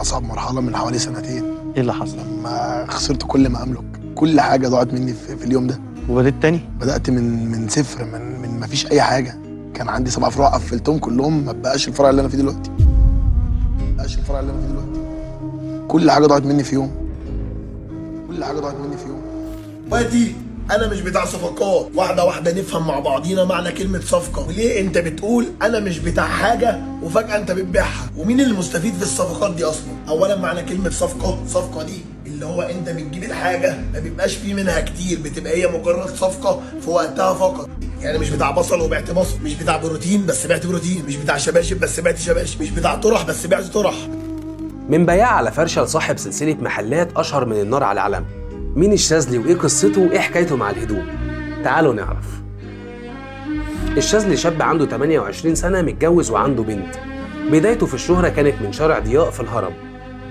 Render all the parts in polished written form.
اصعب مرحلة من حوالي سنتين. ايه اللي حصل؟ لما خسرت كل ما املك، كل حاجة ضاعت مني في اليوم ده. وبدأت تاني؟ بدات من صفر، من ما فيش اي حاجة. كان عندي 7 فروع قفلتهم كلهم، ما بقاش الفرع اللي انا فيه دلوقتي. كل حاجة ضاعت مني في يوم. دلوقتي انا مش بتاع صفقات، واحدة واحدة نفهم مع بعضينا معنى كلمة صفقة، وليه انت بتقول انا مش بتاع حاجة وفجاة انت بتبيعها، ومين اللي مستفيد في الصفقات دي اصلا؟ اولا معنى كلمة صفقة، صفقة دي اللي هو انت بتجيب الحاجة ما بيبقاش فيه منها كتير، بتبقى هي مجرد صفقة في وقتها فقط. يعني مش بتاع بصل وبعت بصل، مش بتاع بروتين بس بعت بروتين، مش بتاع شباشب بس بعت شباشب، مش بتاع طرح بس بعت طرح. من بياع على فرشه لصاحب سلسلة محلات اشهر من النار على العلم. مين الشاذلي وايه قصته وايه حكايته مع الهدوم؟ تعالوا نعرف. الشاذلي شاب عنده 28 سنة، متجوز وعنده بنت. بدايته في الشهرة كانت من شارع ضياء في الهرم،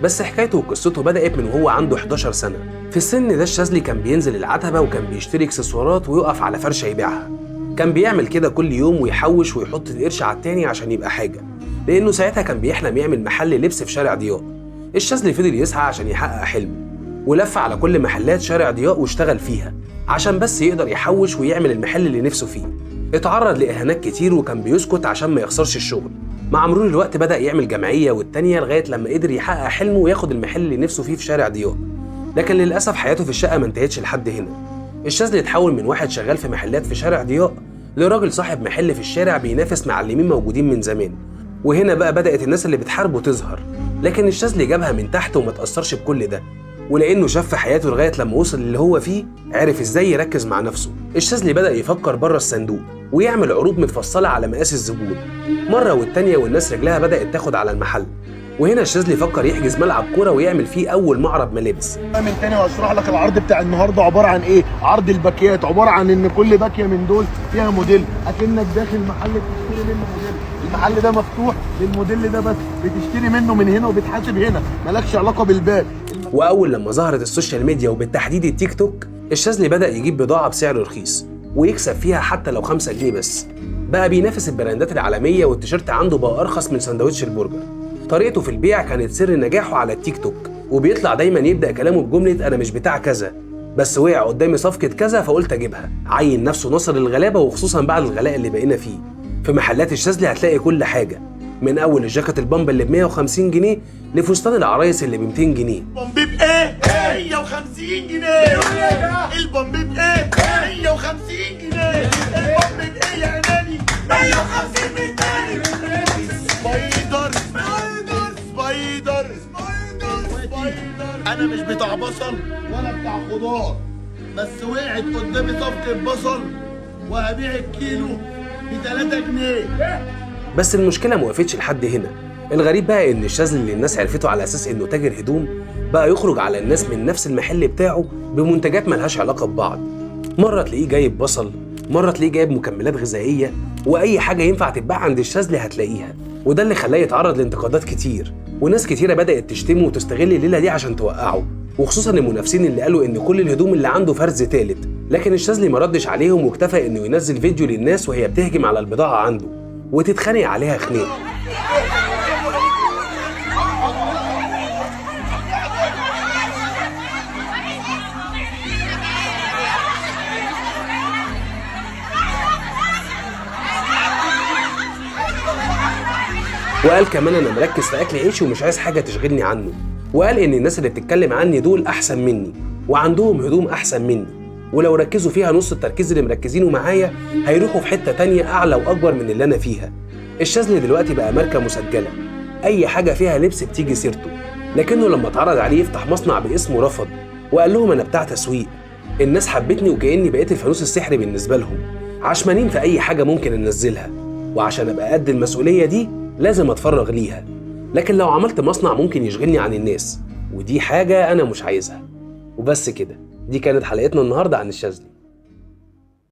بس حكايته وقصته بدأت من وهو عنده 11 سنة. في السن ده الشاذلي كان بينزل العتبة وكان بيشتري اكسسوارات ويقف على فرشة يبيعها. كان بيعمل كده كل يوم ويحوش ويحط القرش على التاني عشان يبقى حاجة، لأنه ساعتها كان بيحلم يعمل محل لبس في شارع ضياء. الشاذلي فضل يسعى عشان يحقق حلمه، ولف على كل محلات شارع ضياء واشتغل فيها عشان بس يقدر يحوش ويعمل المحل اللي نفسه فيه. اتعرض لإهانات كتير وكان بيسكت عشان ما يخسرش الشغل. مع مرور الوقت بدأ يعمل جمعية والتانية لغاية لما قدر يحقق حلمه وياخد المحل اللي نفسه فيه في شارع ضياء. لكن للأسف حياته في الشقة ما انتهتش لحد هنا. الشاذلي اتحول من واحد شغال في محلات في شارع ضياء لراجل صاحب محل في الشارع بينافس معلمين موجودين من زمان. وهنا بقى بدأت الناس اللي بتحاربه تظهر، لكن الشاذلي جابها من تحت وما تأثرش بكل ده. ولأنه شاف في حياته لغاية لما وصل اللي هو فيه، عرف ازاي يركز مع نفسه. الشاذلي بدأ يفكر بره الصندوق ويعمل عروض متفصلة على مقاس الزبون مرة والتانية، والناس رجلها بدأت تاخد على المحل. وهنا الشاذلي فكر يحجز ملعب كورة ويعمل فيه أول معرض ملابس. من تاني واشرح لك العرض بتاع النهارده عبارة عن ايه. عرض الباكيات عبارة عن ان كل باكية من دول فيها موديل، اكنك داخل محل بتشتري منه موديل، المحل ده مفتوح للموديل ده بس، بتشتري منه من هنا وبتحاسب هنا، مالكش علاقة بالباب. واول لما ظهرت ال social media وبالتحديد التيك توك، الشاذلي بدأ يجيب بضاعة بسعر رخيص ويكسب فيها حتى لو 5 جنيه بس. بقى بينافس البراندات العالمية، والتيشيرت عنده بقى أرخص من سندوتش البرجر. طريقته في البيع كانت سر نجاحه على التيك توك، وبيطلع دايما يبدأ كلامه بجملة أنا مش بتاع كذا، بس وقع قدامي صفقة كذا فقلت أجيبها. عين نفسه نصر للغلابة، وخصوصا بعد الغلاء اللي بقينا فيه. في محلات الشاذلي هتلاقي كل حاجة، من أول الجاكيت البامب اللي ب 150 جنيه لفستان العرايس اللي ب 200 جنيه. البامبي بايه؟ 150 جنيه. البامبي بايه؟ 150 جنيه. البامبي بايه يا اناني؟ 150 من تاني. spider spider spider spider. انا مش بتاع بصل ولا بتاع خضار، بس وقعت قدامي صفقة بصل وهبيع الكيلو ب 3 جنيه. بس المشكلة ما وقفتش لحد هنا. الغريب بقى إن الشاذلي اللي الناس عرفته على أساس إنه تاجر هدوم بقى يخرج على الناس من نفس المحل بتاعه بمنتجات ملهاش علاقة ببعض. مرة تلاقيه جايب بصل، مرة تلاقيه جايب مكملات غذائية، وأي حاجة ينفع تتباع عند الشاذلي هتلاقيها. وده اللي خلاه يتعرض لانتقادات كتير، وناس كتيرة بدأت تشتمه وتستغل الليلة دي عشان توقعه، وخصوصا المنافسين اللي قالوا إن كل الهدوم اللي عنده فرز تالت. لكن الشاذلي ما ردش عليهم واكتفى إنه ينزل فيديو للناس وهي بتهجم على البضاعة عنده وتتخانق عليها خناق. وقال كمان انا مركز في اكل عيشي ومش عايز حاجة تشغلني عنه. وقال ان الناس اللي بتتكلم عني دول احسن مني وعندهم هدوم احسن مني، ولو ركزوا فيها نص التركيز اللي مركزينه معايا هيروحوا في حتة تانية اعلى واكبر من اللي انا فيها. الشاذلي دلوقتي بقى ماركة مسجله، اي حاجة فيها لبس بتيجي سيرته. لكنه لما اتعرض عليه يفتح مصنع باسمه رفض، وقال لهم انا بتاع تسويق، الناس حبتني وكاني بقيت الفانوس السحري بالنسبة لهم، عشمانين في اي حاجة ممكن انزلها، وعشان ابقى قد المسؤولية دي لازم اتفرغ ليها. لكن لو عملت مصنع ممكن يشغلني عن الناس، ودي حاجة انا مش عايزها. وبس كده، دي كانت حلقتنا النهارده عن الشاذلي.